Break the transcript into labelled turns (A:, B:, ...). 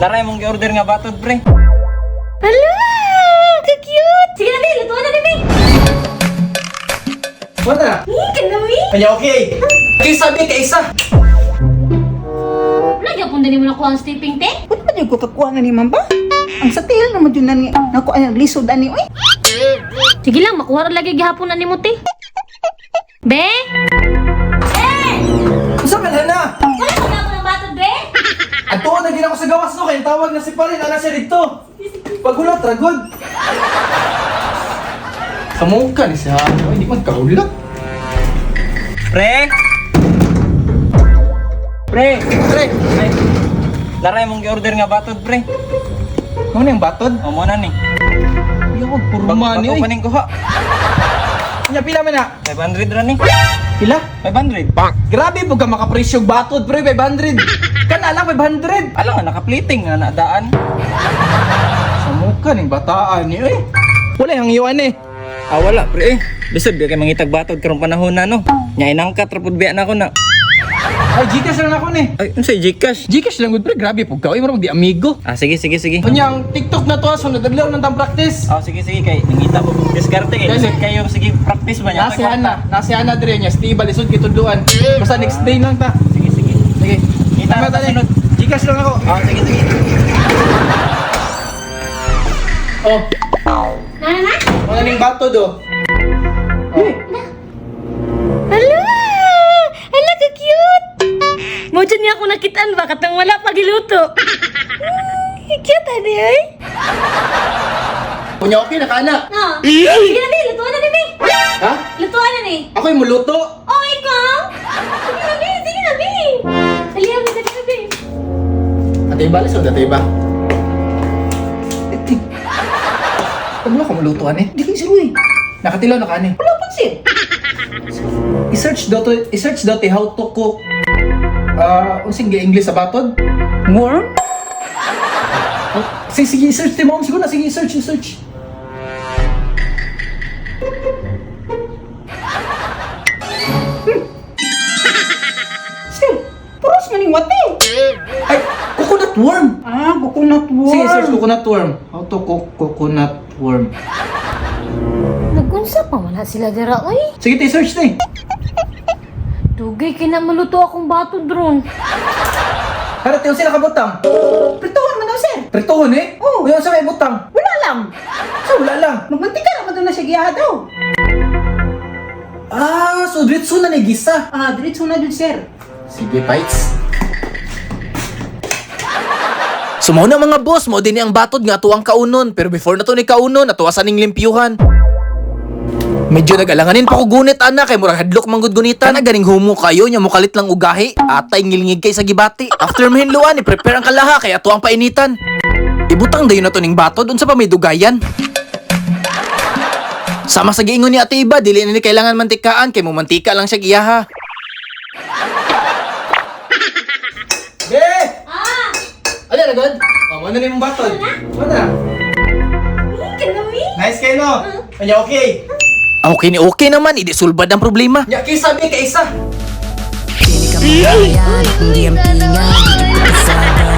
A: Laray mong gi-order nga batod, pre.
B: Hala! Ka-cute! Sige na, be. Lutuan na ni, be.
C: Wala.
B: Kanami.
C: Kanya okay. Kaysa bi kaysa.
B: Wala gyapon dali mo nakuha ang sleeping te.
D: Wala ba ko kakuha nga ni ma'am ba? Ang sa tiil naman yun na ni, naku ay lisod ani oy.
B: Sige lang, makuha ra lagi gihapon na nimo te. Be?
C: Unsa man na?
B: Wala ko na ako ng batod, be.
C: Adto na gid ako sa gawas no kay tawag na si Parin ana siya didto. Pagulat ra gud. Samuka ni siya. Ay, di man kahulat.
A: Pre! Pre!
C: Pre,
A: Ay, laray mong gi-order nga batod, pre.
C: mo na yung batod?
A: O mo na ni.
C: Yo, purma ni
A: Bago
C: oy.
A: pa ning kuha.
C: Nya pila man na?
A: 500 ra ni.
C: Pila?
A: 500.
C: Grabe po ka makapresyog batod pre 500. Kana lang 500.
A: Alam nga nakaplating nga nadaan.
C: Samuka ning bataan ni oy. Wala yang iwan eh.
A: Ah, wala pre eh. Lisod biya kay mangitag batod karong panahon na no. Nya inangkat ra pud biya na ako na.
C: Ay, Gcash lang ako ni.
A: Ay, unsay GCash?
C: Gcash lang gud pre, grabe po ka. Oy, murag di amigo.
A: Ah, sige sige sige.
C: Unya ang TikTok na to sunod adlaw nang tang practice.
A: Ah, sige sige kay nangita po diskarte kay
C: Kasi-
A: lisod kayo sige practice ba niya.
C: Nasi Ana, nasi Ana dire niya, Steve lisod gituduan. Basta next day lang ta.
A: Sige sige.
C: Sige.
A: Kita
C: Tama
A: na
C: ta ni.
A: sunod.
C: Gcash lang ako.
A: Ah, sige sige.
C: Oh,
B: Na na na.
C: wala ning batod oh. Oh.
B: Hala! Hala, ka-cute! Mo dyan niya ako nakitaan ba? Katang wala pa giluto. Cute, ani ay.
C: Unya okay na ka na.
B: No. Sige na, be. Lutuan na ni, be.
C: Ha?
B: Lutuan na ni.
C: Ako yung muluto.
B: Oh, ikaw? Sige na, be. Sige na, be. Dali na, be. Dali na, be.
C: Ate ba lisod ate ba? Iti. Pag ka muluto ani.
D: Dili sir oy.
C: Nakatilaw na ka ani.
D: Wala pa sir.
C: I-search daw to, i-search daw to how to cook. Ah, unsing English sa batod?
D: Worm?
C: Oh, sige, sige, i-search ti mom. Siguro na, sige, i-search, i-search.
D: Sir, puros man ning wate.
C: Ay, coconut worm!
D: Ah, coconut worm.
C: Sige, search coconut worm. How to cook coconut worm.
B: Nagunsa pa wala sila dira, oy.
C: Sige, ti, search ti.
B: Dugay kay na maluto akong bato drone.
C: Tara, ti, sila kabutang.
D: Prituhan man daw sir.
C: Prituhon eh.
D: Oo.
C: Uy, sa may butang.
D: Wala lang.
C: So, wala lang.
D: Magmantika ra man daw na siya giha daw.
C: Ah, so diretso na ni gisa.
D: Ah, diretso na jud sir.
C: Sige, fights.
E: Sumaw na mga boss, mao din ang batod nga tuwang kaunon. Pero before na to ni kaunon, natuwa sa ning limpyuhan. Medyo nag-alanganin pa ko gunit ana kay murag hadlok manggod gunitan. Kana ganing humo kayo nya mukalit lang ugahi. Atay ngilngig kay sa gibati. After mahinluan, i-prepare ang kalaha kay ato ang painitan. Ibutang dayon na to ning batod unsa pa may dugayan. Sama sa giingon ni Ate Iba, dili na ni kailangan mantikaan kay mumantika lang siya giyaha.
C: Be!
B: Ah!
C: Ano na, God? Oh, muna na yung batod. Muna.
B: Kanami.
C: Nice kayo, no? Kanya, okay.
E: Okay ni okay naman, idi sulbad ang problema.
C: Nya, kisa, be, kaisa.
F: Hindi ang pinga, hindi ko kasama.